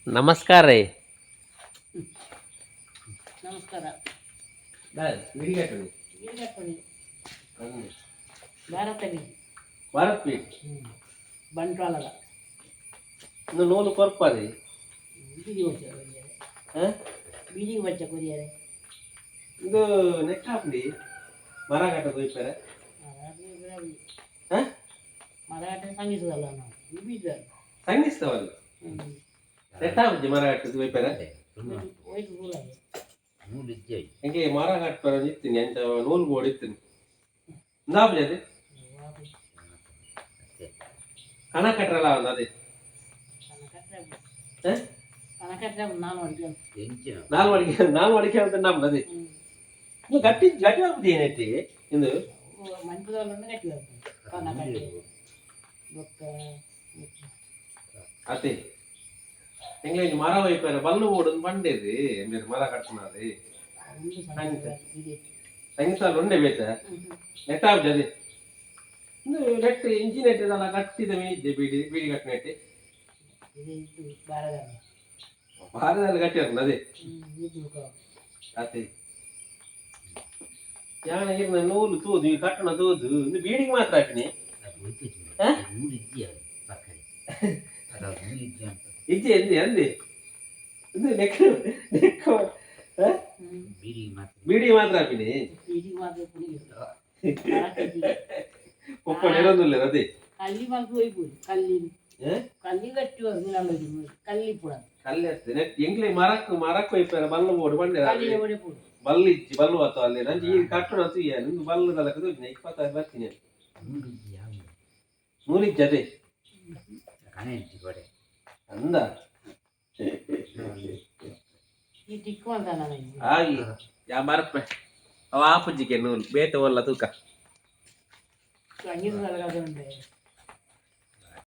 ನಮಸ್ಕಾರ ರೀ. ನಮಸ್ಕಾರ. ಬೀಡಿ ಕಟ್ಟಣಿ. ಬೀಡಿ ಭಾರತ ಬೀಡಿ. ಭಾರತ್ ಬೀಡಿ. ಬಂಟ್ವಾಳದ. ಇನ್ನು ನೂಲು ಕೊರ್ಪಾರಿ. ಬೀಡಿ ಬಚ್ಚ ಕೊರಿಯರೆ. ಹಾಂ. ಬೀಡಿಗೆ ಬಚ್ಚ ಕೊರಿಯರೆ. ಇದು ನೆಟ್ ಹಾಕ್ಲಿ ಮರ ಕಟ್ಟ ತೋಯ್ಪಾರೆ. ಹಾಂ. ಮರಾಠ ಸಂಗೀತದಲ್ಲ ನಾವು ಬೀಜ. ಸಂಗಿಸ್ತವಲ್ಲ. ನೆಟ್ ಹಾಕಿ ಮರ ಕಟ್ಟದು ತೋಯ್ಪಾರೆ. ಹೋಯ್ತು ಪೂರ. ಎಂಕೆ ಮರ ಕಟ್ಪಾರ ಇತ್ತೀನಿ ಅಂಚ ನೂಲು ಬೋರ್ಡ್ ಇತ್ತೀನಿ ಇಂದಾಪುಜಿ ಅದೇ ಕಣ ಕಟ್ಟರಲ್ಲ ಒಂದು ಅದೇ. ಹಾಂ. ಕಣಕಟ್ಟರೆ ನಾನು ಅಡಿಗೆ. ನಾಲ್ ಮಡಿಕೆ ನಾಲ್ ಮಡಿಕೆ ಅಂತ ನಮ್ಮ ಅದೇ ಇದು ಗಟ್ಟಿ ಗಟ್ಟಿ ಆಗ್ತದೆ ಏನೈತಿ ಇಂದು. ಮನ್ಪುದಲ್ಲ ಗಟ್ಟಿ ಬರ್ತದೆ ಕಣಕಟ್ಟೆ ಬೊಕ್ಕ. ಅದೇ ಎಂಗ್ಲ ಮರ ಒಯ್ಪಾರೆ ಬಲ್ಲು ಬೋರ್ಡ್ ಬಂಡೇರಿ మీరు ಮರ ಕಟ್ಟುನಾರಿ. ಒಂದು ಸಂಗೀತ ಇದೆ. ಸಂಗೀತ ಉಂಡೆ ಬೇತ ನೆಟ್ ಆಗುದು ಅದೇ ಇಂದು ನೆಟ್ ಇಂಚಿ ನೆಟ್ ಇದೆಲ್ಲ ಕಟ್ಟಿದ ಮೇಯ್ದೆ ಬೀಡಿ ಬೀಡಿ ಕಟ್ಟ ನೆಟ್ಟಿ. ಇದು ಇದು ಬಾರಗಲ್ಲ. ಭಾರತದಲ್ಲಿ ಗಟ್ಟಿ ಇರ್ತದೆ ಅದೇ. ಇದು ಅದೇ ಯಾನ ಇರ್ನ ನೂಲು ತೂದು ಈ ಕಟ್ಟಣ ತೂದು ಇಂದು ಬೀಡಿಗೆ ಮಾತ್ರ ಹಾಕಿನಿ. ಇಜ್ಜೆ ಎಂದಿ ಎಂದಿ ಇಂದು ನೆಕ್ ನೆಕ್ ಬೀಡಿ ಮಾತ್ರ ಹಾಕಿನಿ. ಬೀಡಿಗೆ ಮಾತ್ರ ಪುಡಿ. ಒಪ್ಪ ಇರೋದಿಲ್ಲ ಅದೇ. ಕಲ್ಲಿ ಮಲ್ತು ಹೋಯ್ಬೋದು ಕಲ್ಲಿ. ಕಲ್ಲಿ ಗಟ್ಟಿ ಕಲ್ಲಿ ಪೂರ. ಕಲ್ಲಿ ಹತ್ತು ನೆಟ್ ಎಂಗ್ಲೆ ಮರಕ್ ಮರಕ್ ಒಯ್ಪಾರ ಬಲ್ಲು ಬೋಡು ಬಂಡೆ. ಕಲ್ಲಿ ಹೊಡೆಪುಡು. ಬಲ್ಲು ಇಜ್ಜಿ ಬಲ್ಲು ಆತು ಅಲ್ಲಿ ನಂಜಿ ಈ ಕಟ್ಟಣ ತೂಯ ನಿಂದು ಬಲ್ಲು ತಲಕ ತೂಜಿನ 25 ಬರ್ತೀನಿ ನೂಲಿಜ್ಜಿ ಅದೇ ಅಂದ. ಈ ಟಿಕ್ಕು ಅಂತ ನನಗೆ. ಆಗಿ ಯಾ ಮರಪ್ಪೆ ಅವ ಆಪುಜ್ಜಿಗೆ ನೂಲು ಬೇತೆ ಒಲ್ಲ ತೂಕ. ಸಂಗೀತದ ಉಂಟೆ.